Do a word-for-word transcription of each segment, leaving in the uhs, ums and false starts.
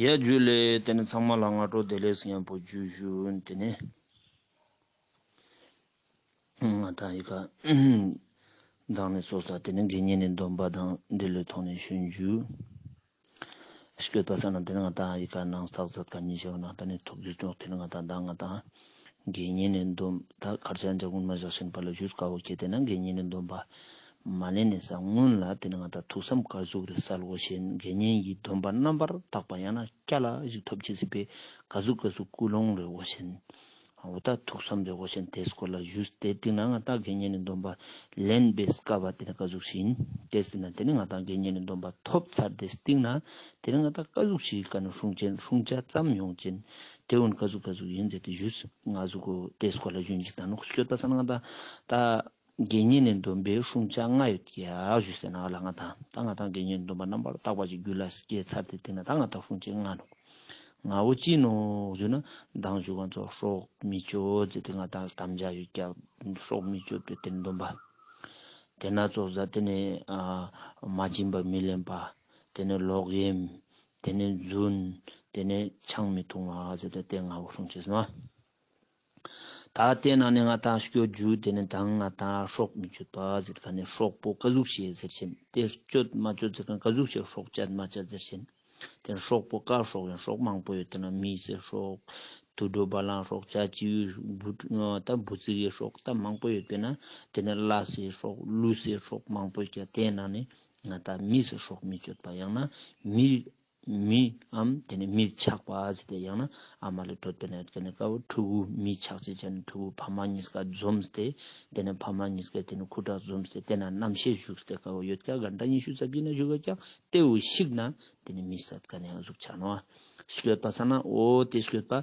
ཡ་ཇུ་ལེ། ཏེ་ནེ་ཚང་མ་ལ་སྔ་དྲོ་བདེ་ལེགས་ཉམ་པོ་ཇུ་ཞུ། ཏེ་ནེ་ང་ཏང་འི་ཀ་མདང་ནེ་ཚོགས་ས་ཏེ་ནེ་དགེ་བསྙེན་ནི་སྡོམ་པ་དང་འབྲེལ་བའི་ཐོག་ནེ་ཞུ་ཞུ། སྐྱོད་པ་ས་ན་ཏེ་ནེ་ང་ཏང་འི་ཀ་ནང་སྟག་ཟ་ཁན་ནི་ཞེ་བ་ན་ཏེ་ནེ་ཐུགས་རྒྱུས་ནོག། ཏེ་ནེ་ང་ཏང་ད་ང་ཏང་དགེ་བསྙེན་ནི་སྡོམ་ད་ཁར་ཆ་ཇ་གུན་མ་བཞག་ཤེན་པ་ལ་ཞུས་ཀ་བོ་ཁྱེད་ཏེ་ན་དགེ་བསྙེན་ནི་སྡོམ་པ་མ་ལེན་ནི་ས་སྔུན་ལ་ཏེ་ནེ་ང་ཏང་ཐུགས་བསམ་ཀ་ཟུག་རེ་སལ་དགོས་ཤེན། དགེ་བསྙེན་གྱི་སྡོམ་པ་རྣམ་པར་དག་པ་ཡང་ན་སྐྱ་ལ་ཞིག་ཐོབ་ཅེས་སི་ཕིའ་ཀ་ཟུག་ཀ་ཟུག་ཀུན་སློང་རེ་དགོས་ཤེན། འོ་ད་ཐུགས་བསམ་རེ་དགོས་ཤེན། ཏེ་སྐོར་ལ་ཞུས་ཏེ་སྟིང་ནེ་ང་ཏང་དགེ་བསྙེན་ནི་སྡོམ་པ་ལེན་པའི་སྐབས་ཏེ་ནེ་ཀ་ཟུག་ཤིག་ཨིན། ཏེ་སྟིང་ནེ་ཏེ་ནེ་ང་ཏང་དགེ་བསྙེན་ནི་སྡོམ་པ་ཐོབ་ཚར་ཏེ་སྟིང་ནེ་ཏེ་ནེ་ང་ཏང་ཀ་ཟུག་ཤིག་ཀ་ནེ་སྲུང་ཅེན་སྲུང་ཅེས་ཙམ་ཡོང་ཅེན། ཏེ་གུན་ཀ་ཟུག་ཀ་ཟུག་ཨིན་ཟེར་ཏེ་ཞུས། ང་ཟུག་གོ་ཏེ་སྐོར་ལ་ཞུན་ཅིག་ད་ནོག། སྐྱོད་པ་ས་ན་ང་ཏང་ད་དགེ་བསྙེན་ནི་སྡོམ་པའི་སྲུང་ཅེས་ལྔ་ཡོད་ཀྱག་ཞུས་ཟེར་ན་ལ་ང་ཏང་ད་ང་ཏང་དགེ་བསྙེན་ནི་སྡོམ་པ་རྣམ་པར་དག་པ་ཞིག་རྒྱུད་ལ་སྐྱེས་ཚར་ཏེ་སྟིང་ནེ་ད་ང་ཏང་སྲུང་ཅེས་ལྔ་ནོག། ལྔ་བོ་ཅི་ནོག་ཞུ་ན་མདང་ཞུ་ཁན་ཚོ་སྲོག་མི་གཅོད་ཟེར་ཏེ་ང་ཏང་དམ་བཅའ་ཡོད་ཀྱག། སྲོག་མི་གཅོད་པའི་ཏེ་ནེ་སྡོམ་པ། ཏེ་ནེ་ཚོགས་ས་ཏེ་ནེ་ཨ་མ་བྱིན་པ་མི་ལེན་པ། ཏེ་ནེ་ལོག་གཡེམ། ཏེ་ནེ་རྫུན། ཏེ་ནེ་ཆང་མི་འཐུང་བ་ཟེར་ཏེ་ཏེ་ལྔ་བོ་སྲུང་ཅེས་ནོག། ད་ཏེ་ནང་ནེ་ང་ཏང་སྐྱོད་རྒྱུ་ཏེ་ནེ་ད་ང་ཏང་སྲོག་མི་གཅོད་པ་ཟེར་ཁན་ནི་སྲོག་པོ་ཀ་ཟུག་ཤིག་ཟེར་ཅེན། ཏེ་གཅོད་མ་གཅོད་ཟེར་ཁན་ཀ་ཟུག་ཤིག་སྲོག་གཅད་མ་གཅད་ཟེར་ཅེན། ཏེ་ནེ་སྲོག་པོ་ཀ་སྲོག་ཨིན་སྲོག་མང་པོ་ཡོད་ཏེ་ན་མི་སེ་སྲོག། དུད་འགྲོ་བ་ལང་སྲོག་ཅ་ཅི་ཡུ་བུ་ད་བུ་ཙིག་གི་སྲོག་ད་མང་པོ་ཡོད་པེ་ན་ཏེ་ནེ་ལྷ་སེ་སྲོག་ཀླུ་སེ་སྲོག་མང་པོ་ཡོད་ཀྱག། ཏེ་ནང་ནེ་ང་ཏང་མི་སེ་སྲོག་མི་གཅོད་པ་ཡང་ན་མི་མི་འམ་ཏེ་ནེ་མི་ཆགས་པ་ཟེར་ཏེ་ཡང་ན་ཨ་མ་ལེ་གྲོད་པེ་ན་ཡོད་ཁན་ནི་ཀ་བོ་ཕྲུ་གུ་མི་ཆགས་ཅེས་ཅན་ཕྲུ་གུ་ཕ་མ་ཉིས་ཀ་འཛོམས་ཏེ་ཏེ་ནེ་ཕ་མ་ཉིས་ཀ་ཏེ་ནེ་ཁུ་ཁྲག་འཛོམས་ཏེ་ཏེ་ནེ་རྣམ་ཤེས་ཞུགས་ཏེ་ཀ་བོ་ཡོད་ཀྱག། གན་ད་ཉི་ཤུ་རྩ་བཞི་ན་ཞུགས་ཀྱག། ཏེ་བོ་ཤིག་ན་ཏེ་ནེ་མི་སད་ཁན་ནི་ཨ་ཟུག་ཆ་ནོག། སྐྱོད་པ་ས་ན་འོ་ཏེ་སྐྱོད་པ་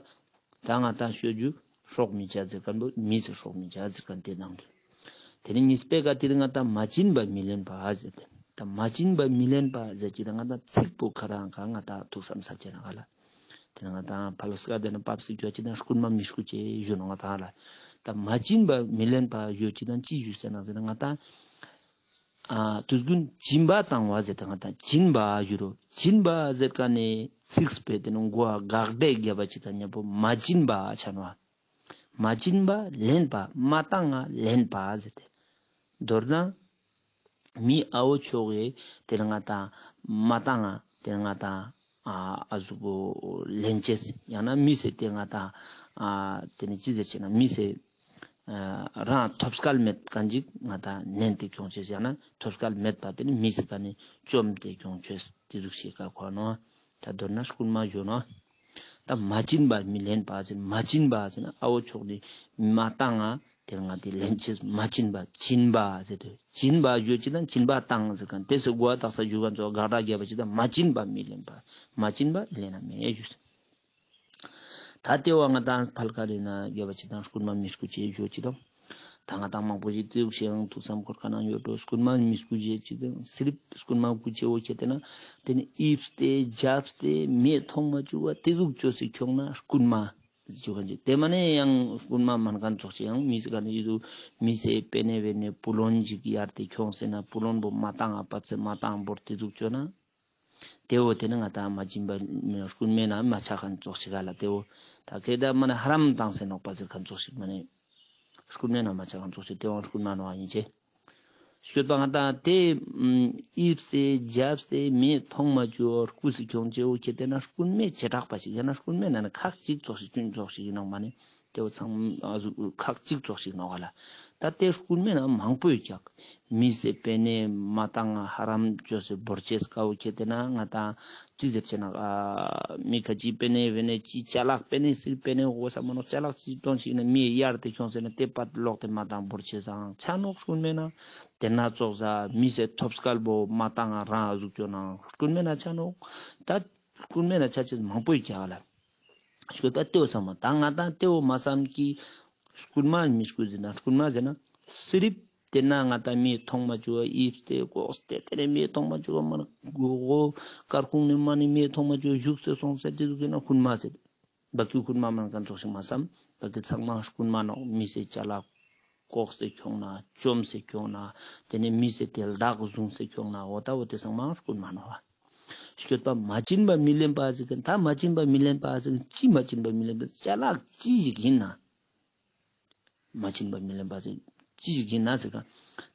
ད་ང་ཏང་སྐྱོད་རྒྱུ་སྲོག་མི་གཅད་ཟེར་ཁན་བོ་མི་སེ་སྲོག་མི་གཅད་ཟེར་ཁན་ཏེ་ནང་དུ། ཏེ་ནེ་ཉིས་པའི་ཀ་ཏེ་ནེ་ང་ཏང་མ་བྱིན་པ་མི་ལེན་པ་ཟེར་ཏེ། ད་མ་བྱིན་པ་མི་ལེན་པ་ཟེར་ཅེ་ད་ང་ཏང་ཚིག་པོ་ཁ་རང་ཀ་ང་ཏང་ཐུགས་བསམ་ས་ཅེ་ན་ག་ལ། ཏེ་ནེ་ང་ཏང་ཕལ་སྐད་ཏེ་ནེ་པབ་སི་ཁྱོ་ཅེ་ན་རྐུན་མ་མི་རྐུ་ཅེས་ཞུ་ནོག་ང་ཏང་ལ། ད་མ་བྱིན་པ་མི་ལེན་པ་ཞུ་ཅེ་ན་ཅི་ཞུ་ཟེར་ན་ཟེར་ན་ང་ཏང་ཨ་དུས་རྒྱུན་སྦྱིན་པ་བཏང་བ་ཟེར་ཏེ་ང་ཏང་སྦྱིན་པ་ཞུ་རུ། སྦྱིན་པ་ཟེར་ཁན་ནི་ཚིག་སྤེ་ཏེ་ནེ་མགོ་ཨ་དགག་སྒྲ་རྒྱབ་པ་ཅིག་དང་མཉམ་པོ་མ་བྱིན་པ་ཆ་ནོག། མ་བྱིན་པ་ལེན་པ་མ་བཏང་ང་ལེན་པ་ཟེར་ཏེ། མདོར་ན་མི་ཨ་བོ་ཆོག་གི་ཏེ་ནེ་ང་ཏང་མ་བཏང་ང་ཏེ་ནེ་ང་ཏང་ཨ་ཨ་ཟུག་པོ་ལེན་ཅེས་ཡང་ན་མི་སེ་ཏེ་ང་ཏང་ཨ་ཏེ་ནེ་ཅི་ཟེར་ཅེ་ན་མི་སེ་ཨ་རང་ཐོབ་སྐལ་མེད་ཁན་ཅིག་ང་ཏང་ནན་ཏེ་ཁྱོང་ཅེས་ཡང་ན་ཐོབ་སྐལ་མེད་པ་ཏེ་ནེ་མི་སེ་ཀ་ནེ་བཅོམ་སྟེ་ཁྱོང་ཅེས་ཏེ་ཟུག་ཤིག་ཀ་ཁོ་ནོག། ད་མདོར་ན་རྐུན་མ་ཞུ་ནོག། ད་མ་བྱིན་པ་མི་ལེན་པ་ཟེར་མ་བྱིན་པ་ཟེར་ན་ཨ་བོ་ཆོག་ནི་མ་བཏང་ང་ཏེ་ང་ཏེ་ལེན་ཅེས་མ་བྱིན་པ་བྱིན་པ་ཟེར་ཏེ་བྱིན་པ་ཞུ་ཅེ་ན་བྱིན་པ་བཏང་ཟེར་ཁན་ཏེ་སེ་མགོ་ཨ་དག་ས་ཞུ་ཁན་ཚོ་དགག་སྒྲ་རྒྱབ་པ་ཅིག་དང་མ་བྱིན་པ་མི་ལེན་པ་མ་བྱིན་པ་ལེན་ན་མེད་ཞུ་ཟེར། ད་ཏེ་བོ་ང་ཏང་ཕལ་སྐད་ཏེ་ན་རྒྱབ་པ་ཅིག་དང་རྐུན་མ་མི་རྐུ་ཅེས་ཞུ་ཅིག་དང་། ད་ང་ཏང་མང་པོ་ཞིག་ཏེ་ཟུག་ཤིག་ཡང་ཐུགས་བསམ་འཁོར་ཁན་ནང་ཡོད་འགྲོ། རྐུན་མ་མི་རྐུ་ཅེས་ཅིག་དང་སི་རིབ་རྐུན་མ་རྐུ་ཅེས་བོ་ཁྱེད་ཏེ་ན་ཏེ་ནེ་ཨིབས་ཏེ་རྒྱབས་ཏེ་མེ་ཐོང་མ་ཅུག་པ་ཏེ་ཟུག་ཅོས་སེ་ཁྱོང་ན་རྐུན་མ་ཞུ་ཁན་ཅིག། ཏེ་མ་ནེ་ཡང་རྐུན་མ་མན་ཁན་ཚོགས་ཤིག་ཡང་མི་སེ་ཀ་ནེ་ཡུ་དུ་མི་སེ་པེ་ནེ་བེ་ནེ་བུ་ལོན་ཅིག་གཡར་ཏེ་ཁྱོངས་ཟེར་ན་བུ་ལོན་བོ་མ་བཏང་ང་པ་ཚེ་མ་བཏང་བོར་ཏེ་ཟུག་ཅོས་ན། ཏེ་བོ་ཏེ་ནེ་ང་ཏང་མ་བྱིན་པ་རྐུན་མའི་ནང་མ་ཆ་ཁན་ཙོགས་ཤིག་ག་ལ་ཏེ་བོ། ད་ཁེ་ད་མ་ནེ་ཧ་རམ་བཏང་སེ་ནོག་པ་ཟེར་ཁན་ཙོགས་ཤིག་མ་ནེ། རྐུན་མའི་ནང་མ་ཆ་ཁན་ཙོགས་ཤིག་ཏེ་བོ་རྐུན་མ་ནོག་ཨ་ཡིན་ཅེ། སྐྱོད་པ་ང་ཏང་ཏེ་ཨིབས་སེ་རྒྱབས་སེ་མེ་ཐོང་མ་ཅུག་རྐུས་སེ་ཁྱོང་ཅེས་བོ་ཁེ་ཏེ་ན་རྐུན་མའི་བྱེ་བྲག་པ་ཞིག་ཡང་ན་རྐུན་མའི་ནང་ནེ་ཁག་ཅིག་ཙོགས་ཤིག་ཆུན་ཙོགས་ཤིག་ཡིན་ནོག་མ་ནེ། ཏེ་བོ་ཚང་མ་ཁག་ཅིག་ཙོགས་ཤིག་ནོག་ག་ལ། ད་ཏེ་རྐུན་མའི་ནང་མང་པོ་ཡོད་ཀྱག། མི་སེ་པེ་ནེ་མ་བཏང་ང་ཧ་རམ་ཅོས་སེ་བོར་ཅེས་ཀ་བོ་ཁེ་ཏེ་ན་ང་ཏང་ཅི་ཟེར་ཅེ་ན་ཨ་མི་ཁ་ཅིག་པེ་ནེ་བེ་ནེ་ཅི་ཅ་ལག་པེ་ནེ་སིར་པེ་ནེ་འོ་ས་མ་ནོག་ཅ་ལག་ཅི་ཏོན་ཞིག་ན་མི་གཡར་ཏེ་ཁྱོངས་ཟེར་ན་ཏེ་པད་ལོག་སྟེ་མ་བཏང་བོར་ཅེས་སང་ཆ་ནོག་རྐུན་མའི་ནང་། ཏེ་ན་ཙོགས་ས་མི་སེ་ཐོབ་སྐལ་བོ་མ་བཏང་ང་རང་ཨ་ཟུག་ཅོས་ན་རྐུན་མའི་ནང་ཆ་ནོག། ད་རྐུན་མའི་ནང་ཆ་ཅེས་མང་པོ་ཡོད་ཀྱག་ལ། ཞུ་ད་ཏེ་བོ་སམ་མ་ད་ང་ཏང་ཏེ་བོ་མ་སམ་གི་རྐུན་མ་མི་རྐུ་ཟེར་ན་རྐུན་མ་ཟེར་ན་སི་རིབ་ཏེ་ན་ང་ཏང་མི་ཐོང་མ་ཅུག་པ་ཨིབས་ཏེ་ལྐོགས་ཏེ་ཏེ་ནེ་མི་ཐོང་མ་ཅུག་པ་མ་ནེ་མགོ་དཀར་ཁུང་ནེ་མ་ནེ་མི་ཐོང་མ་ཅུག་པ་ཞུགས་སེ་སོང་སེ་ཏེ་ཟུག་ཟེར་ན་རྐུན་མ་ཟེར། བ་ཀི་རྐུན་མ་མན་ཁན་ཙོགས་ཤིག་མ་སམ། བ་ཀི་ཚང་མ་རྐུན་མ་ནོག། མི་སེ་ཅ་ལག་ལྐོགས་སེ་ཁྱོང་ན་ཅོམ་སེ་ཁྱོང་ན་ཏེ་ནེ་མི་སེ་ཏེ་ལྡག་བཟུང་སེ་ཁྱོང་ན་འོ་ད་འོ་ཏེ་ཚང་མ་རྐུན་མ་ནོག་པ། སྤྱོད་པ་མ་བྱིན་པ་མི་ལེན་པ་ཟེར་མཁན་ད་མ་བྱིན་པ་མི་ལེན་པ་ཟེར་མཁན་ཅི་མ་བྱིན་པ་མི་ལེན་པ་ཅ་ལག་ཅི་ཞིག་ཡིན་ན། མ་བྱིན་པ་མི་ལེན་པ་ཟེར་ཅི་ཞིག་ཡིན་ན་ཟེར་ག་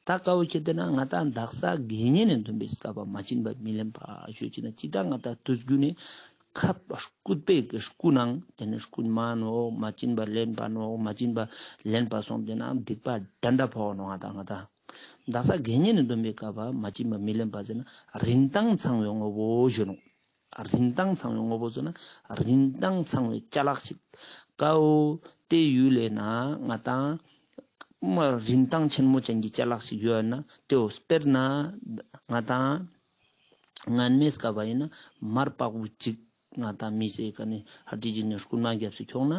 ད་ཀ་བོ་ཁྱེར་ཏེ་ན་ང་ཏང་དག་ས་དགེ་བསྙེན་ནི་སྡོམ་པའི་སྐབས་པ་མ་བྱིན་པ་མི་ལེན་པ་ཞུ་ཅི་ན་ཅི་ད་ང་ཏང་དུས་རྒྱུན་ནས་ཁབ་སྐུད་པའི་གི་སྐུ་ནང་དེ་ནས་སྐུན་མ་ནོག་མ་བྱིན་པ་ལེན་པ་ནོག་མ་བྱིན་པ་ལེན་པ་སོང་དེ་ན་སྡིག་པ་འདྲ་འདྲ་ཕོག་ནོག་ང་ཏང་ང་ཏང་། དག་ས་དགེ་བསྙེན་ནི་སྡོམ་པའི་སྐབས་པ་མ་བྱིན་པ་མི་ལེན་པ་ཟེར་ན་རིན་ཐང་ཚང་བའི་དངོས་པོ་ཞུ་ནོག་རིན་ཐང་ཚང་བའི་དངོས་པོ་ཟེར་ན་རིན་ཐང་ཚང་བའི་ཅ་ལག་ཞིག་ཀ་བོ་དེ་ཡུལ་ལས་ན་ང་ཏང་མ་རིན་ཐང་ཆེན་མོ་ཅན་གྱི་ཅ་ལག་ཞིག་ཡོད་ན་དེ་བོ་དཔེར་ན་ང་ཏང་སྔན་མའི་སྐབས་པ་ཡིན་ན་མར་པག་བུ་གཅིག་ང་ཏང་མི་ཟེར་ག་ནས་ཧ་ཏི་ཅིག་ནས་རྐུན་མ་རྒྱབ་སེ་ཁྱོང་ན།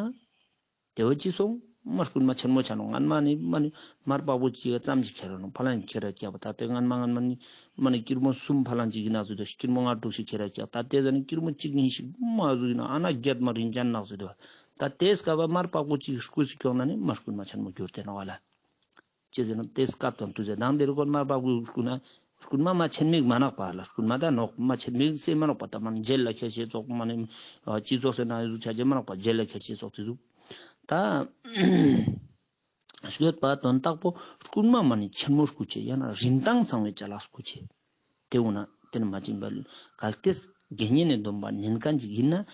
དེ་བོ་ཅི་སོང་མ་རྐུན་མ་ཆེན་མོ་ཆ་ནོག་སྔན་མ་ནི་མ་ནི་མར་པག་པོ་ཅིག་ཙམ་ཞིག་ཁྱེར་ར་ནོག་ཕ་ལང་ཁྱེར་ར་རྒྱབ་པ་ད་ལྟའི་སྔན་མ་སྔན་མ་ནི་མ་ནི་ཀིར་མོ་གསུམ་ཕ་ལང་ཅིག་ཡིན་ན་ཟུ་དོ་ཀིར་མོ་ལྔ་དྲུག་ཞིག་ཁྱེར་ར་རྒྱབ་ད་ལྟའི་ཟ་ནི་ཀིར་མོ་གཅིག་གཉིས་ཤིག་མ་ཟུ་ཡིན་ན་ཨ་ན་བརྒྱད་མ་རིན་ཅན་ནག་ཟུ་དོ་ད་ལྟའི་སྐབས་པ་མར་པག་པོ་ཅིག་རྐུས་སེ་ཁྱོང་ན་ནི་མ་རྐུན་མ་ཆེན་མོ་གྱུར་ཏེ་ནོག་ལ། ཅི་ཟེར་ན་དེ་སྐབས་དང་དུས་ཟེར་དང་དེ་རུ་ཁོ་མར་པག་པོ་རྐུ་ན་རྐུན་མ་མ་ཆེན་མིག་མ་ནག་པ་ལ་རྐུན་མ་ད་ནོག་མ་ཆེན་མིག་སེ་མ་ནོག་པ་ད་མ་ནི་རྗེས་ལ་ཁྱེར་ཤེས་ཙོགས་མ་ནི་སྤྱི་ཚོགས་སེ་ན་ཡོད་ཟུག་ཆ་རྗེས་མ་ནོག་པ་རྗེས་ལ་ཁྱེར་ཤེས་ཙོགས་དེ་ཟུག་ད་ཤོད་པ་དོན་དག་པོ་རྐུན་མ་མ་ནི་ཆེན་མོ་རྐུ་ཆེ་ཡང་ན་རིན་ཐང་ཚང་བའི་ཅ་ལག་རྐུ་ཆེ། དེ་འོ་ན་དེ་ནི་མ་བྱིན་པ་གལ་ཏེ་དགེ་བསྙེན་ནི་སྡོམ་པ་ནན་མཁན་ཅིག་ཡིན་ན་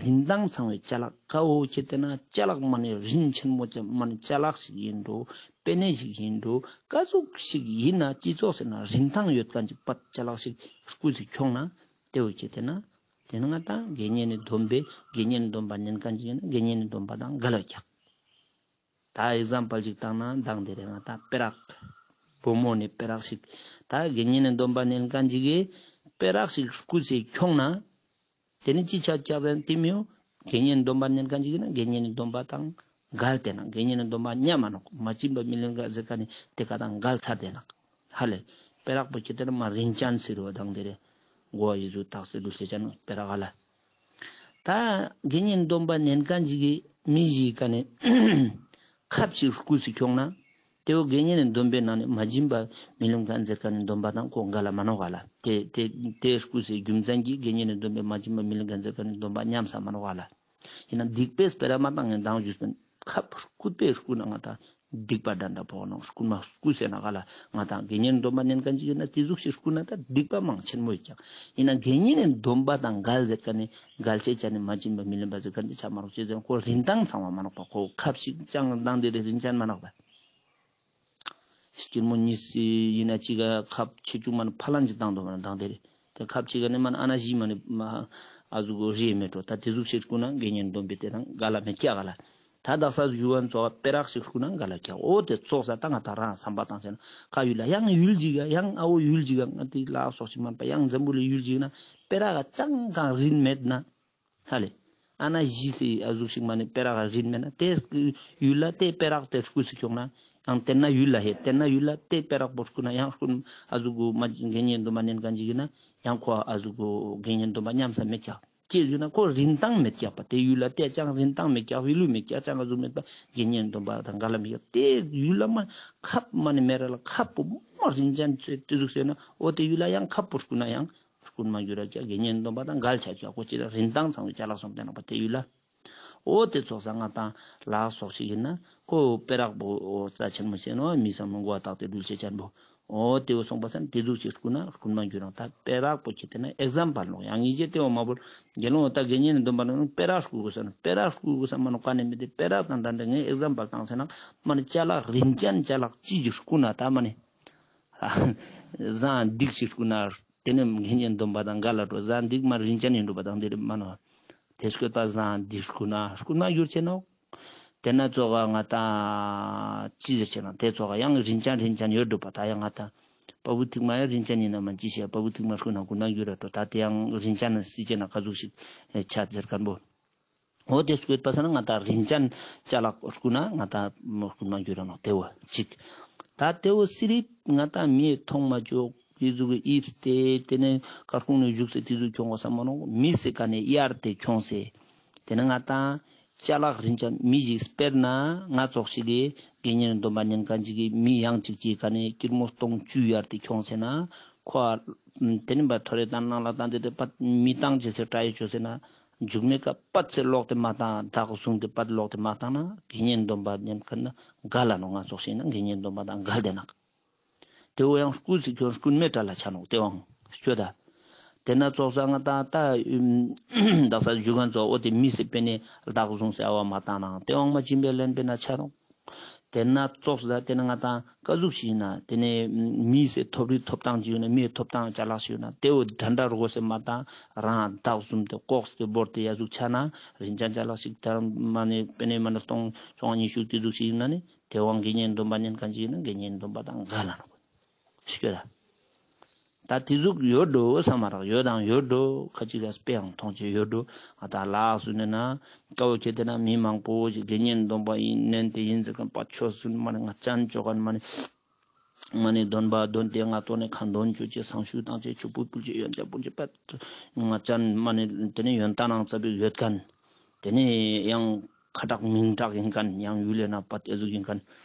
རིན་ཐང་ཚང་བའི་ཅ་ལག་ཀ་བོ་ཁྱེར་ཏེ་ན་ཅ་ལག་མ་ནི་རིན་ཆེན་མོ་ཅ་མ་ནི་ཅ་ལག་ཞིག་ཡིན་འགྲོ་པེ་ནེ་ཞིག་ཡིན་འགྲོ་ཀ་ཟུག་ཞིག་ཡིན་ན་སྤྱི་ཚོགས་ཟེར་ན་རིན་ཐང་ཡོད་མཁན་ཅིག་པ་ཅ་ལག་ཞིག་རྐུས་སེ་ཁྱོང་ན་དེ་བོ་ཁྱེར་ཏེ་ན་དེ་ནི་ང་ཏང་དགེ་བསྙེན་ནི་སྡོམ་པའི་དགེ་བསྙེན་ནི་སྡོམ་པ་ནན་མཁན་ཅིག་ཡིན་ན་དགེ་བསྙེན་ནི་སྡོམ་པ་དང་འགལ་བ་རྒྱག་ད་ཨིག་ཛམ་པལ་ཅིག་བཏང་ན་མདང་དེ་རེ་ང་ད་པེ་རག་བུ་མོ་ནི་པེ་རག་ཞིག་ད་དགེ་བསྙེན་ནི་སྡོམ་པ་ནན་མཁན་ཅིག་གི་པེ་རག་ཞིག་རྐུས་སེ་ཁྱོང་ན་དེ་ནི་ཅི་ཆ་རྒྱག་ཟེར་ན་དེ་མི་ཡོང་དགེ་བསྙེན་ནི་སྡོམ་པ་ནན་མཁན་ཅིག་གི་ན་དགེ་བསྙེན་ནི་སྡོམ་པ་དང་འགལ་ཏེ་ན་དགེ་བསྙེན་ནི་སྡོམ་པ་ཉམས་མ་ནོག་མ་བྱིན་པ་མི་ལེན་ག་ཟེར་མཁན་ནི་དེ་ཀ་དང་འགལ་ཚར་ཏེ་ན་ཧ་ལེ་པེ་རག་པོ་ཁྱེར་ཏེ་ན་མ་རིན་ཅན་ཟེར་བ་དང་དེ་རེ་གོ་བ་ཡི་ཟུ་དག་སེ་ལུས་ཤེས་ཅན་པེ་རག་ཧ་ལ། ད་དགེ་བསྙེན་སྡོམ་པ་ནན་མཁན་ཅིག་གི་མི་ཞིག་ག་ནས་ཁབ་ཅིག་རྐུས་སེ་ཁྱོང་ན་དེ་བོ་དགེ་བསྙེན་ནི་སྡོམ་པའི་ནང་ནས་མ་བྱིན་པ་མི་ལེན་མཁན་ཟེར་མཁན་ནི་སྡོམ་པ་དང་ཁོ་འགལ་ལ་མ་ནོག་ག་ལ། དེ་དེ་དེ་རྐུས་སེ་རྒྱུ་མཚན་གྱིས་དགེ་བསྙེན་ནི་སྡོམ་པའི་མ་བྱིན་པ་མི་ལེན་མཁན་ཟེར་མཁན་ནི་སྡོམ་པ་ཉམས་ས་མ་ནོག་ག་ལ། ཡིན་ན་སྡིག་པའི་སྤེ་ར་མ་བཏང་ངན་དང་ཞུས་པའི་ཁབ་རྐུས་པའི་རྐུ་ན་ང་ད་སྡིག་པ་འདྲ་འདྲ་ཕོག་ནོག་རྐུན་མ་རྐུས་སེ་ན་ག་ལ་ང་དང་དགེ་བསྙེན་སྡོམ་པ་ནན་མཁན་ཅིག་ཡིན་ན་དེ་ཟུག་ཞིག་རྐུ་ན་ད་སྡིག་པ་མང་ཆེན་མོ་ཡོད་ཀྱང་ཡིན་ན་དགེ་བསྙེན་ནི་སྡོམ་པ་དང་འགལ་ཟེར་མཁན་ནི་འགལ་ཆེ་ཆ་ནི་མ་བྱིན་པ་མི་ལེན་པ་ཟེར་མཁན་དེ་ཆ་མ་རོགས་ཅེས་ཟེར་ཁོ་རིན་ཐང་ཚང་བ་མ་ནོག་པ་ཁོ་ཁབ་ཞིག་ཅང་དང་དེ་རེ་རིན་ཅན་མ་ནོག་པ། སྐྱིར་མོ་གཉིས་ཡིན་ན་གཅིག་ག་ཁབ་ཆེ་ཆུང་མ་ནི་ཕ་ལང་ཅིག་བཏང་འདུག་མ་ནི་དང་དེ་རེ་དེ་ཁབ་གཅིག་ག་ནི་མ་ནི་ཨ་ན་བཞི་མ་ནི་མ་ཨ་ཟུག་གོ་རེ་མེད་འགྲོ། ད་དེ་ཟུག་ཞིག་རྐུ་ན་དགེ་བསྙེན་སྡོམ་པའི་དེ་དང་འགལ་ལ་མེད་ཀྱག་ག་ལ། ད་དག་ས་ཞུ་བ་ཚོགས་པེ་རག་ཞིག་རྐུ་ན་འགལ་ལ་ཀྱག་འོ་དེ་ཚོགས་ས་ད་ང་ད་རང་བསམ་པ་བཏང་ཆ་ན་ཁ་ཡུལ་ལ་ཡང་ཡུལ་གཅིག་ག་ཡང་ཨ་བོ་ཡུལ་གཅིག་ག་ང་དེ་ལ་སོགས་ཤིག་མ་ནི་པ་ཡང་འཛམ་བུ་གླིང་ཡུལ་གཅིག་ན་པེ་རག་ག་ཅང་གང་རིན་མེད་ན། ཧ་ལེ། ཨ་ན་བཞི་སེ་ཨ་ཟུག་ཞིག་མ་ནི་པེ་རག་ག་རིན་མེད་ན་དེ་ཡུལ་ལ་དེ་པེ་རག་དེ་རྐུས་སེ་ཁྱོང་ན་ཡང་དེ་ན་ཡུལ་ལ་ཧེ་དེ་ན་ཡུལ་ལ་དེ་པེ་རག་པོ་རྐུ་ན་ཡང་རྐུན་ཨ་ཟུག་གོ་མ་དགེ་བསྙེན་སྡོམ་པ་ནན་མཁན་ཅིག་ཡིན་ན་ཡང་ཁོ་ཨ་ཟུག་གོ་དགེ་བསྙེན་སྡོམ་པ་ཉམས་ས་མེད་ཀྱག་ཅེས་ཟེར་ན་ཁོ་རིན་ཐང་མེད་ཀྱག་པ་དེ་ཡུལ་ལ་དེ་ཅང་རིན་ཐང་མེད་ཀྱག་ཝེ་ལུ་མེད་ཀྱག་ཅང་ཨ་ཟུག་མེད་པ་དགེ་བསྙེན་སྡོམ་པ་དང་འགལ་ལ་མེད་ཀྱག་དེ་ཡུལ་ལ་མ་ཁབ་མ་ནི་མེ་ར་ལ་ཁབ་པོ་མ་རིན་ཅན་ཚོས་དེ་ཟུག་ཟེར་ན་འོ་དེ་ཡུལ་ལ་ཡང་ཁབ་པོ་རྐུ་ན་ཡང་རྐུན་མ་འགྱུར་ར་ཀྱག་དགེ་བསྙེན་སྡོམ་པ་དང་འགལ་ཆ་ཀྱག་ཁོ་ཅི་ལ་རིན་ཐང་ཚང་བའི་ཅ་ལག་སོང་སྟེ་ནོག་པ་དེ་ཡུལ་ལ། འོ་དེ་ཚོགས་ས་ང་དང་ལག་སོགས་ཤིག་ཡིན་ན་ཁོ་པེ་རག་པོ་འོ་རྩ་ཆེན་མོ་ཤེས་ནོ་མི་བསམ་མོ་མགོ་བ་བཏགས་ཏེ་འགྲུལ་ཆེ་ཆེན་པོ། འོ་དེ་བོ་སོང་པ་སང་དེ་ཟུག་ཅིག་རྐུ་ན་རྐུན་མ་འགྱུར་རང་ད་པེ་རག་པོ་ཁྱེར་ཏེ་ན་ཨེག་ཛམ་པལ་ནོག་ཡང་ངེས་ཅེ་དེ་བོ་མ་བོར་དགེ་སློང་འོ་ད་དགེ་བསྙེན་ནི་སྡོམ་པ་ནང་པེ་རག་རྐུ་དགོས་ས་ནོ་པེ་རག་རྐུ་དགོས་ས་མ་ནོ་ག་ནས་མི་དེ་པེ་རག་དང་འདྲ་འདྲ་ངས་ཨེག་ཛམ་པལ་བཏང་ཟེར་ན་མ་ནི་ཅ་ལག་རིན་ཅན་ཅ་ལག་ཅི་ཞིག་རྐུ་ན་ད་མ་ནི་བཟང་སྡིག་ཞིག་རྐུ་ན། དེ་ནས་དགེ་བསྙེན་སྡོམ་པ་དང་འགལ་ལ་འགྲོ། བཟང་སྡིག་མ་རིན་ཅན་ཡིན་འགྲོ་བ་དང་དེ་རེ་མ་ནོ། དེ་སྐྱོད་པ་བཟང་སྡིག་རྐུ་ན་རྐུན་མ་འགྱུར་ཆེ་ནོ། དེ་ན་ཙོགས་ང་ད་ཅི་ཟེར་ཆེ་ན་དེ་ཙོགས་ཡང་རིན་ཅན་རིན་ཅན་ཡོད་འགྲོ་བ་ད་ཡང་ང་ད། པ་བུ་ཐིག་མ་ཡང་རིན་ཅན་ཡིན་ན་མ་ཅི་ཤེས་པ་བུ་ཐིག་མ་རྐུ་ན་རྐུན་མ་འགྱུར་ར་འགྲོ་ད་དེ་ཡང་རིན་ཅན་ན་སྲིད་ཅེ་ན་ག་ཟུག་ཞིག་ཆ་ཟེར་མཁན་པོ། འོ་དེ་སྐྱོད་པ་ས་ན་ང་ད་རིན་ཅན་ཅ་ལག་རྐུ་ན་ང་ད་རྐུན་མ་འགྱུར་ར་ནོ་དེ་བོ་ཅིག་ད་དེ་བོ་སི་རིབ་ང་ད་མིའི་མཐོང་མ་ཅོག་དེ་ཟུག་གི་ཨིབས་ཏེ་དེ་ནས་ཀར་ཁུང་ནས་བཞུགས་སེ་དེ་ཟུག་ཁྱོང་བ་ས་མ་ནོ་མི་སེ་ཀ་ནས་གཡར་ཏེ་ཁྱོང་སེ། དེ་ནས་ང་ད་ཅ་ལག་རིན་ཅན་མི་ཞིག་དཔེར་ན་ང་ཙོགས་ཤིག་གི་དགེ་བསྙེན་སྡོམ་པ་ཉན་མཁན་ཅིག་གི་མི་ཡང་ཅིག་ཅིག་ཀ་ནས་ཀིར་མོ་སྟོང་བཅུ་གཡར་ཏེ་ཁྱོང་སེ་ན་ཁོ་ དེ་ནི་བ་ཐོ་རེ་དང་ནང་ལ་དང་དེ་དེ་པད་མི་བཏང་ཅེས་སི་དྲ་ཡི་ཅོས་ཟེར་ན་མཇུག་མའི་ཀ་པད་ཚེ་ལོག་སྟེ་མ་བཏང་བདག་བཟུང་སྟེ་པད་ལོག་སྟེ་མ་བཏང་ན་དགེ་བསྙེན་སྡོམ་པ་ནན་ཁན་ན་འགལ་ལ་ནོག་ང་ཙོགས་ཤིག་ན་དགེ་བསྙེན་སྡོམ་པ་དང་འགལ་ཏེ་ནོག་དེ་བོ་ཡང་རྐུ་སི་ཁྱོད་རྐུན་མའི་དྲ་ལ་ཆ་ནོག་དེ་བོའང་སྐྱོ་ད། དེ་ན་ཙོགས་ས་ང་ཏང་ད་དག་ས་ཞུ་ཁན་ཙོགས་འོ་དེ་མི་སི་པེ་ནེ་བདག་བཟུང་སི་ཨ་བ་མ་བཏང་ནའང་དེ་བོའང་མ་བྱིན་པའི་ལན་པེ་ན་ཆ་ནོག་དེ་ན་ཙོགས་ས་དེ་ན་ང་ཏང་ཀ་ཟུག་ཞིག་ན་དེ་ནེ་མི་སི་ཐོབ་རིག་ཐོབ་ཐང་ཅིག་ཡོད་ན་མིའི་ཐོབ་ཐང་ཅ་ལག་ཞིག་ཡོད་ན་དེ་བོ་དྲན་དྲ་རུ་གོ་སེ་མ་བཏང་རང་བདག་བཟུང་སྟེ་ལྐོག་སྟེ་བོར་ཏེ་ཡ་ཟུག་ཆ་ན་རིན་ཅན་ཅ་ལག་ཞིག་དར་མ་ནེ་པེ་ནེ་མ་ནེ་སྟོང་བཅོ་ལྔ་ཉི་ཤུ་དེ་ཟུག་ཞིག་ཡིན་ན་ནི་དེ་བོའང་དགེ་བསྙེན་སྡོམ་པ་ནན་ཁན་ཅིག་ཡིན་ན་དགེ་བསྙེན་སྡོམ་པ་དང་འགལ་ལ་ནོག་སྐྱོ་ད། ད་དེ་ཟུག་ཡོད་འགྲོ་བསམ་མ་རག་ཡོད་དང་ཡོད་འགྲོ་ཁ་ཅིག་ག་དཔེའང་མཐོང་ཆེ་ཡོད་འགྲོ། ང་ད་ལགས་སུ་ནེ་ན་ཀ་བོ་ཁྱེད་དེ་ན་མི་མང་པོ་ཞིག་དགེ་བསྙེན་སྡོམ་པ་ཡིན་ནན་ཏེ་ཡིན་ཟེར་ཁན་པ་ཆོས་སུན་མ་ནེ་ང་ཅན་ཅོ་ཁན་མ་ནེ་མ་ནེ་སྡོམ་པ་འདོན་ཏེ་ང་ཏོ་ནེ་ཁ་འདོན་ཅོ་ཅེ་སང་ཞུ་བཏང་ཅེ་ཆུ་ཕུལ་ཕུལ་ཅེ་ཡོན་ཆབ་ཕུལ་ཅེ་པད་ང་ཅན་མ་ནེ་དེ་ནེ་ཡོན་ཏན་ནང་ཙ་པིག་ཡོད་ཁན་དེ་ནེ་ཡང་ཁ་དྲག་མིང་དྲག་ཡིན་ཁན་ཡང་ཡུལ་ལས་ན་པད་ཨེ་ཟུག་ཡིན་ཁན་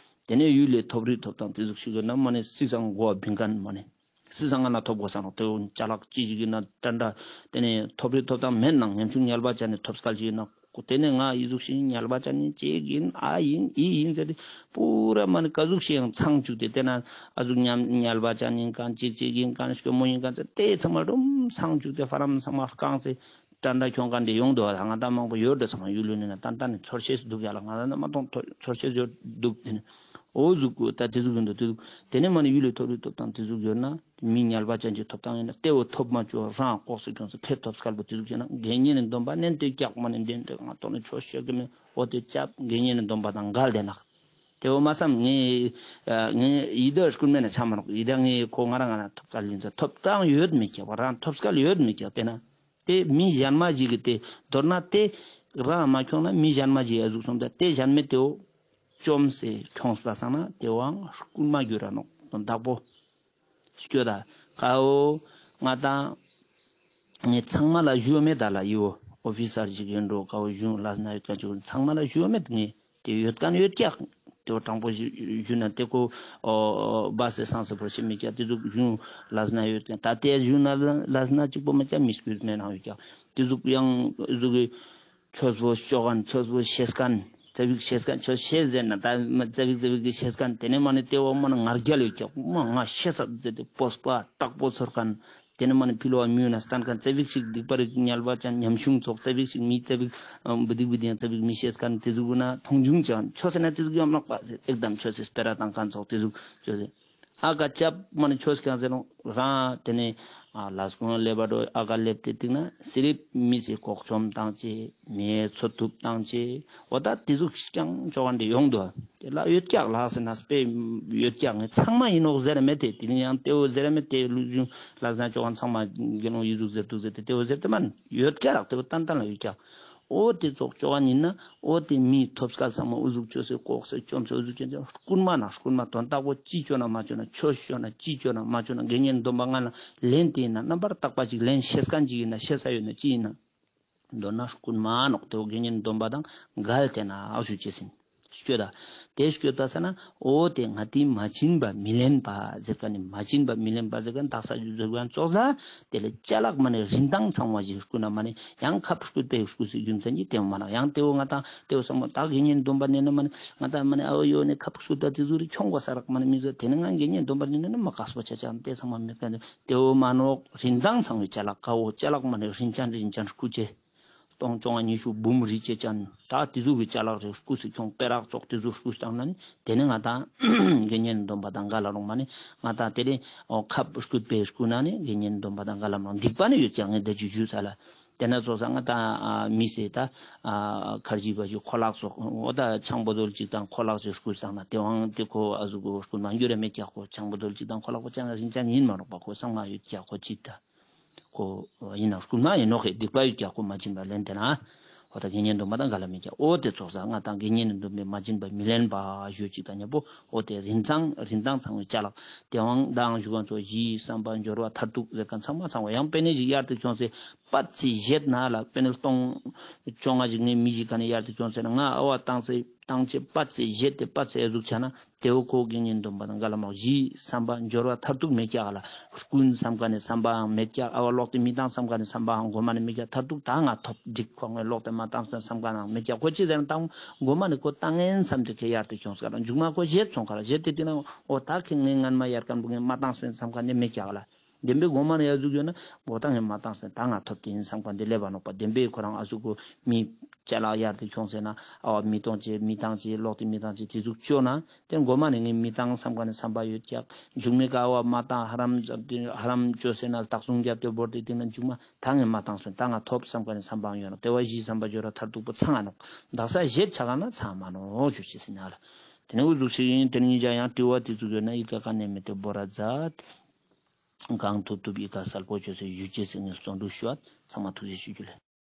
དེ་ནེ་ཡུལ་ལས་ཐོབ་རིག་ཐོབ་ཐང་དེ་ཟུག་ཞིག་ཡོད་ན་མ་ནེ་སི་སང་གོ་བ་བིང་ཁན་མ་ནེ། སི་སང་ང་ན་ཐོབ་གོ་ས་ནོག་དེ་བོ་ཅ་ལག་ཅི་ཞིག་ཡིན་ན་དྲན་དྲ་དེ་ནེ་ཐོབ་རིག་ཐོབ་ཐང་མེད་ནང་ཉམ་ཆུང་ངལ་བ་ཅན་ནི་ཐོབ་སྐལ་ཞིག་ཡིན་ན་དེ་ནེ་ང་ཨི་ཟུག་ཞིག་ངལ་བ་ཅན་ནི་ཅིག་ཡིན་ཨ་ཡིན་ཨི་ཡིན་ཟེར་ཏེ་པུ་ར་མ་ནེ་ཀ་ཟུག་ཞིག་ཡང་ཚང་བཅུག་སྟེ་དེ་ན་ཨ་ཟུག་ཉམ་ངལ་བ་ཅན་ཡིན་ཁན་ཅིག་ཅིག་ཡིན་ཁན་སྐྱོ་མོ་ཡིན་ཁན་ཟེར་དེ་ཚང་མ་རུམ་ཚང་བཅུག་སྟེ་ཧྥ་རམ་ཚང་མ་རྐང་སེ་དྲན་དྲ་ཁྱོང་ཁན་དེ་ཡོང་དུག་ལ་ང་ད་མང་པོ་ཡོད་འགྲོ་ཚང་མ་ཡུལ་ལུ་ནི་ན་ཏན་ཏན་ནི་ཚོར་ཤེས་འདུག་ཡ་ལ་ང་ད་ན་མ་གཏོང་ཚོར་ཤེས་ཡོད་འདུག་དེ་ནེ་འོ་ཟུག་གུ་ད་དེ་ཟུག་ཡོད་འདུག་དེ་ཟུག་དེ་ནེ་མ་ནེ་ཡུལ་ལས་ཐོབ་རིག་ཐོབ་ཐང་དེ་ཟུག་ཡོད་ན་མི་ངལ་བ་ཅན་གྱི་ཐོབ་ཐང་ཡིན་ན་དེ་བོ་ཐོབ་མ་ཆོག་རང་ལྐོག་སུ་ཁྱོངས་སུ་ཁེ་ཐོབ་སྐལ་པོ་དེ་ཟུག་བྱས་ན་དགེ་བསྙེན་ནི་སྡོམ་པ་ནན་ཏེ་ཀྱག་མ་ནེ་དེ་འདྲ་ང་ཐོག་ནེ་ཆོས་ཤོད་གི་མེད། འོ་དེ་ཅབ་དགེ་བསྙེན་ནི་སྡོམ་པ་དང་འགལ་དེ་ནག་དེ་བོ་མ་བསམ་ངས་ངས་ཡི་དྭགས་རྐུན་མ་ན་ཆ་མ་ནོག་ཡི་དྭགས་ངས་ཁོ་ང་རང་ང་ན་ཐོབ་སྐལ་ཡིན་ཟེར་ཐོབ་ཐང་ཡོད་མེད་ཀྱག་རང་ཐོབ་སྐལ་ཡོད་མེད་ཀྱག་དེ་ན། དེ་མི་གཞན་མ་ཞིག་གི་དེ་མདོར་ན་དེ་རང་མ་ཁྱོངས་ན་མི་གཞན་མ་ཞིག་ཨ་ཟུག་སོང་ད་དེ་གཞན་མའི་དེ་བོ་བཅོམ་སེ་ཁྱོངས་པ་སང་ན་དེ་བོའང་རྐུན་མ་འགྱུར་ར་ནོག་དོན་དག་པོ་སྐྱོ་ད་ཀ་བོ་ང་དང་ངས་ཚང་མ་ལ་ཞུ་མེད་ད་ལ་ཡིའོ་ཨོ་ཕི་སར་ཞིག་ཡིན་འགྲོ་ཀ་བོ་ཞུ་ལ་ན་ཡོད་ཀ་ཅིག་ཚང་མ་ལ་ཞུ་མེད་ངས། དེ་ཡོད་ཁན་ཡོད་ཀྱག་དེ་བོ་དྲང་པོ་ཞུ་ན་དེ་ཀོ་བ་སེ་སང་སེ་བོ་ཞིག་མེད་ཀྱག་དེ་ཟུག་ཞུ་ལ་ན་ཡོད་ཀྱག་ད་དེ་ཞུ་ན་ལ་ན་གཅིག་པོ་མེད་ཀྱག་མི་སྐུལ་མེད་ནང་ཡོད་ཀྱག་དེ་ཟུག་ཡང་ཟུག་གི་ཆོས་པོ་ཤོ་ཁན་ཆོས་པོ་ཤེས་ཁན་ཙ་བིག་ཤེས་ཁན་ཆོས་ཤེས་ཟེར་ན་ད་ཙ་བིག་ཙ་བིག་གི་ཤེས་ཁན་དེ་ནེ་མ་ནེ་དེ་བོ་མ་ནེ་ང་རྒྱལ་ཡོད་ཀྱག་མ་ང་ཤེས་ས་ཟེར་ཏེ་སྤོབས་པ་དྲག་པོ་ཚོར་ཁན། དེ་ནེ་མ་ནེ་ཕི་ལོ་བ་མི་ཡོད་ན་སྟན་ཁན་ཙ་བིག་ཞིག་སྡིག་པ་རིག་ངལ་བ་ཅན་ཉམ་ཆུང་ཚོགས་ཙ་བིག་ཞིག་མི་ཙ་བིག་བུ་སྡིག་བུ་སྡིག་ཙ་བིག་མི་ཤེས་ཁན་དེ་ཟུག་ན་མཐོང་ཆུང་ཅང་ཆོས་ཟེར་ན་དེ་ཟུག་ཡོང་མ་ནོག་པ་ཨེག་དམ་ཆོས་སི་སྤེ་ར་བཏང་ཁན་ཚོགས་དེ་ཟུག་ཆོས་ཟེར་ཧ་ཀ་ཅབ་མ་ནེ་ཆོས་ཀྱང་ཟེར་ནོག་རང་དེ་ནེ་ལས་ཁུངས་ལེབ་བ་འགྲོ་ཨ་ཀ་ལེབ་སྟེ་སྟིང་ན་སི་རིབ་མི་སི་ལྐོག་བཅོམ་བཏང་ཅེས། མེ་ཚོ་ཐུབ་བཏང་ཅེས། འོ་ད་དེ་ཟུག་ཀྱང་ཅོ་ག་འདི་ཡོང་དུག་དེ་ལ་ཡོད་ཀྱག་ལ་ཟེར་ན་དཔེ་ཡོད་ཀྱག་ངས་ཚང་མ་ཡིན་ནོག་ཟེར་མེད་དེ། དེ་ནི་ཡང་དེ་བོ་ཟེར་མེད་དེ་ལུགས་ཡུན་ལ་ཟེར་ན་ཅོ་ག་ཚང་མ་དགེ་སློང་ཡི་ཟུག་ཟེར་དུག་ཟེར་ཏེ་དེ་བོ་ཟེར་ཏེ་མན་ཡོད་ཀྱག་རག་དེ་བོ་ཏན་ཏན་ལ་ཡོད་ཀྱག་འོ་དེ་ཙོགས་ཅོ་ག་ཡིན་ན་འོ་དེ་མིའི་ཐོབ་སྐལ་ཚང་མ་འུ་ཟུག་ཅོས་སེ་ལྐོག་སེ་བཅོམ་སེ་འུ་ཟུག་ཅོས་སེ་རྐུན་མ་ན་རྐུན་མ་དོན་དག་པོ་ཅི་ཅོ་ན་མ་ཅོ་ན་ཆོས་ཤོད་ན་ཅི་ཅོ་ན་མ་ཅོ་ན་དགེ་བསྙེན་སྡོམ་པ་ང་ན་ལེན་དེ་ཡིན་ན་རྣམ་པར་དག་པ་ཅིག་ལེན་ཤེས་ཁན་ཅིག་ཡིན་ན་ཤེས་ས་ཡོད་ན་ཅི་ཡིན་ན། མདོར་ན་རྐུན་མ་ནོག་དེ་བོ་དགེ་བསྙེན་སྡོམ་པ་དང་འགལ་ཏེ་ན་ཨ་ཞུ་ཅེས་ཡིན། སྐྱོ་ད། དེ་སྐྱོ་ད་ས་ན་འོ་དེ་ང་དེ་མ་བྱིན་པ་མི་ལེན་པ་ཟེར་ཁན་ནི་མ་བྱིན་པ་མི་ལེན་པ་ཟེར་ཁན་དག་ས་ཞུ་ཟེར་ཁན་ཙོགས་ལ་དེ་ལས་ཅ་ལག་མ་ནེ་རིན་ཐང་ཚང་བ་ཞིག་རྐུ་ན་མ་ནེ་ཡང་ཁབ་རྐུད་པའི་རྐུ་སི་རྒྱུ་མཚན་གྱི་དེ་བོ་མ་ནོག་ཡང་དེ་བོ་ང་དང་དེ་བོ་ཚང་མ་དག་དགེ་བསྙེན་སྡོམ་པ་ནེ་ན་མ་ནེ་ང་དང་མ་ནེ་ཨ་བོ་ཡོ་ནེ་ཁབ་རྐུད་ད་དེ་ཟུག་རི་ཁྱོང་གོ་ས་རག་མ་ནེ་མི་ཟོ་དེ་ནེ་ང་དགེ་བསྙེན་སྡོམ་པ་ནེ་ན་མ་ཀགས་པོ་ཆ་ཅང་དེ་ཚང་མ་མེད་ཁན་དེ་བོ་མ་ནོག་རིན་ཐང་ཚང་བའི་ཅ་ལག་ཀ་བོ་ཅ་ལག་མ་ནེ་རིན་ཅན་རིན་ཅན་རྐུ་ཅེས། སྟོང་བཅོ་ལྔ་ཉི་ཤུ་འབུམ་རི་ཅེ་ཅན་ད་དེ་ཟུག་གི་ཅ་ལག་རེ་རྐུ་སི་ཁྱོང་པེ་རག་ཙོགས་དེ་ཟུག་རྐུ་སྟངས་ན་ནི་དེ་ནི་ང་དང་དགེ་བསྙེན་སྡོམ་པ་དང་འགལ་ལ་རུང་མ་ནི་ང་དང་དེ་ནི་ཁབ་རྐུད་པའི་རྐུ་ན་ནི་དགེ་བསྙེན་སྡོམ་པ་དང་འགལ་ལ་མ་རུང་སྡིག་པ་ནི་ཡོད་ཀྱང་ངས་ད་ཅི་ཞུས་ས་ལ་དེ་ན་ཙོགས་ས་ང་དང་མི་སེ་ད་ཁར་ཇི་བ་ཞིག་ཁོ་ལག་ཙོགས་འོ་ད་ཆང་བོ་དོལ་ཅིག་དང་ཁོ་ལག་ཅིག་རྐུ་སྟངས་ན་དེ་བང་དེ་ཁོ་ཨ་ཟུག་གི་རྐུ་མ་འགྱུར་ར་མེད་ཀྱག་ཁོ་ཆང་བོ་དོལ་ཅིག་དང་ཁོ་ལག་པོ་ཅང་རིན་ཅན་ཡིན་མ་རུང་པ་ཁོ་སང་ང་ཡོད་ཀྱག་ཁོ་ཅིག་ད། ཁོ་ཡིན་ན་རྐུན་མ་ཡིན་ནོག་ཧེ་སྡིག་པ་ཡོད་ཀྱག་ཁོ་མ་བྱིན་པ་ལེན་ཏེ་ན། འོ་ད་དགེ་བསྙེན་སྡོམ་པ་དང་འགལ་ལ་མེད་ཀྱག་འོ་དེ་ཙོགས་ས་ང་དང་དགེ་བསྙེན་སྡོམ་པའི་མ་བྱིན་པ་མི་ལེན་པ་ཞུ་ཅིག་དང་ཉམ་པོ་འོ་དེ་རིན་ཐང་རིན་ཐང་ཚང་བའི་ཅ་ལག་དེ་བང་དང་ཞུ་གང་ཚོ་ཞི་བསམ་པ་འབྱོར་བ་མཐར་ཐུག་ཟེར་ཁན་ཚང་མ་ཚང་བ་ཡང་པེ་ནེ་ཞིག་གཡར་ཏེ་ཁྱོངས་སེ་པད་ཚི་བཞེད་ན་ལ་པེ་ནེ་སྟོང་བཅོ་ལྔ་ཞིག་ངའི་མི་ཞིག་ག་ནེ་གཡར་ཏེ་ཁྱོངས་སེ་ན་ང་ཨ་བ་བཏང་སེ། བཏང་ཅེས་པ་ཚེ་བཞེད་དེ་པ་ཚེ་ཨ་ཟུག་ཆ་ན་དེ་བོ་ཁོ་དགེ་བསྙེན་སྡོམ་པ་དང་འགལ་ལ་མོ། གཞི་བསམ་པ་སྦྱོར་བ་མཐར་ཐུག་མེད་ཀྱག་ལ། རྐུན་བསམ་མཁན་ནི་བསམ་པའང་མེད་ཀྱག། ཨ་བ་ལོག་སྟེ་མི་བཏང་བསམ་མཁན་ནི་བསམ་པའང་མགོ་མ་ནས་མེད་ཀྱག། མཐར་ཐུག་ད་ང་ཐོབ་འགྲིག་ཁོ་ངས་ལོག་སྟེ་མ་བཏང་སོང་བསམ་མཁན་ནའང་མེད་ཀྱག། ཁོ་ཅི་ཟེར་ན་བཏང་མགོ་མ་ནས་ཁོ་བཏང་ངན་བསམ་སྟེ་ཁེ་ཡར་དེ་ཁྱོངས་ཀ་ལ། མཇུག་མ་ཁོ་བཞེད་སོང་ཀ་ལ། བཞེད་དེ་དེ་ན་འོ་ད་ཁེ་ངས་སྔན་མ་ཡར་མཁན་པོ་ངས་མ་བཏང་སོང་བསམ་མཁན་ནི་མེད་ཀྱག་ལ། བདེན་པའི་གོང་མ་ནས་ཡ་ཟུག་ཡོད་ན་འོ་ད་ངས་མ་བཏང་སོང་ད་ང་ཐོབ་དེ་ཡིན་བསམ་མཁན་དེ་སླེབས་པ་ནོག་པ། བདེན་པའི་ཁོ་རང་ཨ་ཟུག་གོ་མི་ཅ་ལག་ཡར་དེ་ཁྱོངས་ཟེར་ན་ཨ་བ་མི་གཏོང་ཅེས་མི་བཏང་ཅེས་ལོག་སྟེ་མི་བཏང་ཅེས་དེ་ཟུག་ཅོ་ན་དེ་མགོ་མ་ནས་ངས་མི་བཏང་བསམ་མཁན་ནི་བསམ་པ་ཡོད་ཀྱག། མཇུག་མའི་ཀ་ཨ་བ་མ་བཏང་ཧ་རམ་ཧ་རམ་ཅོ་ཟེར་ན་ལྟག་སུང་རྒྱབ་དེ་བོར་དེ་དེ་ན་མཇུག་མ་ད་ངས་མ་བཏང་སོང་ད་ང་ཐོབ་བསམ་མཁན་ནི་བསམ་པའང་ཡོད་ནོག། དེ་བ་གཞི་བསམ་པ་སྦྱོར་བ་མཐར་ཐུག་པོ་ཚང་ང་ནོག། དག་ས་བཞེད་ཆ་ག་ན་ཚང་མ་ནོག་ཞུ་ཅེས་ཟེར་ན་ལ། དེ་ནས་འུ་ཟུག་ཞིག་ཡིན། དེ་ནས་ཉིན་ཞག་ཡང་དྲི་བ་དེ་ཟུག་ཡོད་ན་ཨི་ཀ་ཀ་ནས་མེད་དེ་བོར་ར་མཛད། གང་ཐུབ་ཐུབ་ཨི་ཀ་གསལ་པོ་བཅོས་སེ་ཞུ་ཅེས་ཟེར་ངས་བརྩོན་འགྲུས་ཞུ་བ། ཚང་མ་ཐུགས་རྗེ་ཆེ་ཞུ་རྒྱུ་ལེ།